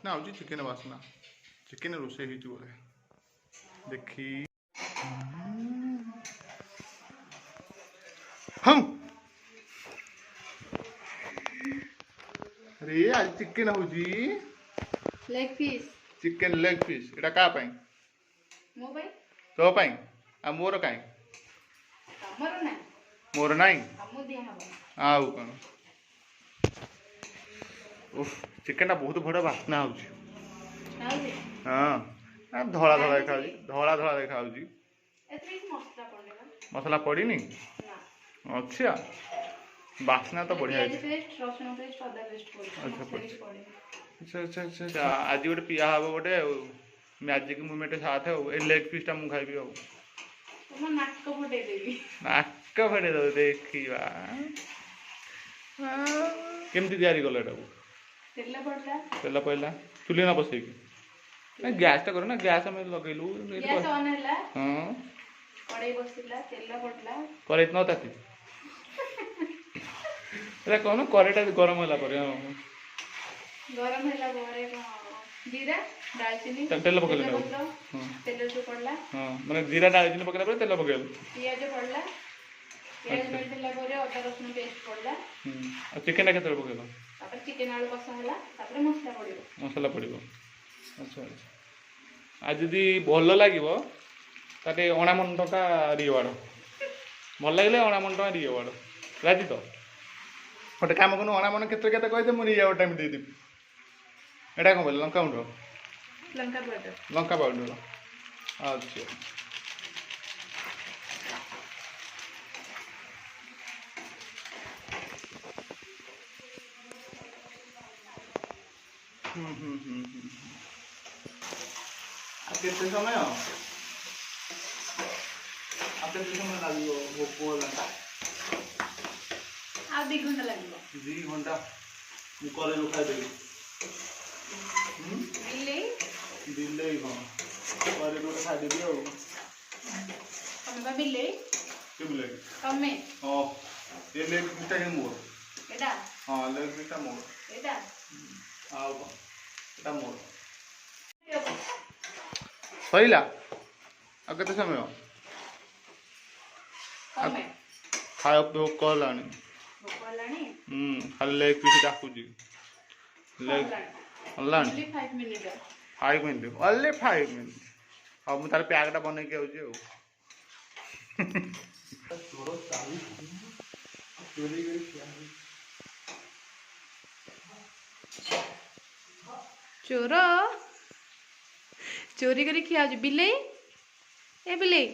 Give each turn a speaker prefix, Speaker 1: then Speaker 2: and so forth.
Speaker 1: ବାସ୍ନା ହେଉଛି, ଚିକେନ ବାସ୍ନା। ଚିକେନ ରୋଷେଇ ହେଇଛି ବୋଧେ। ଦେଖି। ହଁ ଆରେ, ଆଜି ଚିକେନ ହଉଛି।
Speaker 2: Leg piece.
Speaker 1: Chicken leg piece. ଏଇଟା କାହା ପାଇଁ?
Speaker 2: ମୋ ପାଇଁ।
Speaker 1: ତୋ ପାଇଁ? ଆଉ ମୋର କାଇଁ?
Speaker 2: ତମର ନାହିଁ।
Speaker 1: ମୋର ନାହିଁ?
Speaker 2: ତମକୁ ଦିଆହବ।
Speaker 1: ଆଉ କ'ଣ? ଉଫ୍, ଚିକେନଟା ବହୁତ ବଢ଼ିଆ ବାସ୍ନା ହେଉଛି।
Speaker 2: ଖାଉଛି।
Speaker 1: ହଁ, ଧଳା ଧଳା ଦେଖାଯାଉଛି, ଧଳା ଧଳା ଦେଖାଯାଉଛି।
Speaker 2: ଏଥିରେ କିଛି ମସଲା ପଡିନି ବା।
Speaker 1: ମସଲା ପଡ଼ିନି?
Speaker 2: ନା।
Speaker 1: ଅଛି। ବାସ୍ନା ତ ବଢ଼ିଆ
Speaker 2: ପିଆଜ
Speaker 1: ହେଇଛି।
Speaker 2: ପେଷ୍ଟ, ରସୁଣ ପେଷ୍ଟ, ଅଦା ପେଷ୍ଟ ପଡିଛି।
Speaker 1: ଆଚ୍ଛା,
Speaker 2: ମସଲା
Speaker 1: ପଡିଛି।
Speaker 2: କିଛି ପଡିନି।
Speaker 1: ଆଚ୍ଛା, ଆଜି ଗୋଟେ ପିଆ ହବ ଗୋଟେ ଆଉ ମ୍ୟାଜିକ୍ ମୁମେଣ୍ଟ ସାଥ। ଆଉ ଏ ଲେଗ୍ ପିସ୍ଟା ମୁଁ ଖାଇବି ଆଉ।
Speaker 2: ତମ ନାକ ଫଟେଇ ଦେବି।
Speaker 1: ନାକ ଫଟେଇ ଦେବ, ଦେଖିବା। କେମିତି ତିଆରି କଲ ଏଟାକୁ?
Speaker 2: ତେଲ ପଡିଲା।
Speaker 1: ତେଲ ପଡ଼ିଲା, ଚୁଲି ନ ବସେଇକି ନା ଗ୍ୟାସଟା କର ନା, ଗ୍ୟାସ୍ ଆମେ ଲଗେଇଲୁ।
Speaker 2: ଗ୍ୟାସ୍ ଅନ୍ ହେଲା। କଡ଼େଇ ବସିଲା, ତେଲ ପଡିଲା।
Speaker 1: କରେଇ ନ ତାତି ଏଟା କ'ଣ, କରେଇଟା ଗରମ ହେଲା ପରେ, ହଁ।
Speaker 2: ଗରମ ହେଲା ପରେ କ'ଣ, ଜିରା, ଡାଲଚିନି।
Speaker 1: ତେଲ ପକେଇଲେ ନା?
Speaker 2: ତେଜପତ୍ର।
Speaker 1: ହଁ।
Speaker 2: ତେଲ ଯୋଉ ପଡିଲା।
Speaker 1: ହଁ, ମାନେ ଜିରା ଡାଲଚିନି ପକେଇଲା ପରେ ତେଲ ପକେଇଲୁ।
Speaker 2: ପିଆଜ ପଡିଲା। ପିଆଜ ମେଲ୍ଟ ହେଲା ପରେ ଅଦା ରସୁଣ ପେଷ୍ଟ ପଡିଲା।
Speaker 1: ଆଉ ଚିକେନଟା କେତେବେଳେ ପକେଇଲ?
Speaker 2: ତାପରେ ଚିକେନ ଆଳୁ କଷା ହେଲା, ତାପରେ ମସଲା ପଡିବ।
Speaker 1: ମସଲା ପଡ଼ିବ। ଆଚ୍ଛା, ଆଉ ଯଦି ଭଲ ଲାଗିବ ତାହେଲେ ଅଣାମନ ଟଙ୍କା ରିୱାର୍ଡ଼। ଭଲ ଲାଗିଲେ ଅଣାମନ ଟଙ୍କା ରିୱାର୍ଡ଼। ରାଜି ତ? ଗୋଟେ କାମ କରୁନୁ, ଅଣାମନ କେତେ କେତେ କହିଦେ, ମୁଁ ରିୱାର୍ଡ଼ଟା ମୁଁ ଦେଇଦେବି। ଏଇଟା କ'ଣ କହିଲେ, ଲଙ୍କା ଗୁଣ୍ଡ?
Speaker 2: ଲଙ୍କା ପାଉଡର।
Speaker 1: ଲଙ୍କା ପାଉଡ଼ର, ଆଚ୍ଛା। ହୁଁ ହୁଁ ହୁଁ ହୁଁ ଆଉ କେତେ ସମୟ, ଆଉ କେତେ ସମୟ ଲାଗିବ? ଭୋକ ହେଲାଣି।
Speaker 2: ଆଉ 2 ଘଣ୍ଟା ଲାଗିବ।
Speaker 1: 2 ଘଣ୍ଟା? ମୁଁ କରେଇରୁ ଖାଇଦେବି।
Speaker 2: ବିଲେଇ।
Speaker 1: ବିଲେଇ କ'ଣ, କରେଇରୁ ଗୋଟେ ଖାଇଦେବି ଆଉ।
Speaker 2: ତମେ ବା ବିଲେଇ।
Speaker 1: କି ବିଲେଇ?
Speaker 2: ତମେ।
Speaker 1: ହଁ, ଏ ଲେଗ୍ ପିସ୍ଟା କିନ୍ତୁ ମୋର।
Speaker 2: ଏଇଟା?
Speaker 1: ହଁ, ଲେଗ୍ ପିସ୍ଟା ମୋର।
Speaker 2: ଏଇଟା?
Speaker 1: ଆଉ କ'ଣ, ଏଟା ମୋର। ସରିଲା? ଆଉ କେତେ ସମୟ?
Speaker 2: ତମେ।
Speaker 1: ଖାଇବା, ଭୋକ ହେଲାଣି।
Speaker 2: ଭୋକ ହେଲାଣି?
Speaker 1: ହୁଁ, ଖାଲି ଲେଗ୍ ପିସ୍ ଡାକୁଛି, ଲେଗ୍।
Speaker 2: ହେଲାଣି।
Speaker 1: ହେଲାଣି।
Speaker 2: Only 5 minute.
Speaker 1: 5 minute, only 5 minute. ହଉ, ମୁଁ ତାହେଲେ ପ୍ୟାକ୍ଟା ବନେଇକି ଆଉଛି। ଆଉ ଚୋର ଚାଲିଛି, ଚୋରେଇ କରି ଖିଆ ହଉଛି।
Speaker 2: ଚୋର ଚୋରି କରି ଖିଆ ହଉଛି। ବିଲେଇ, ଏ ବିଲେଇ।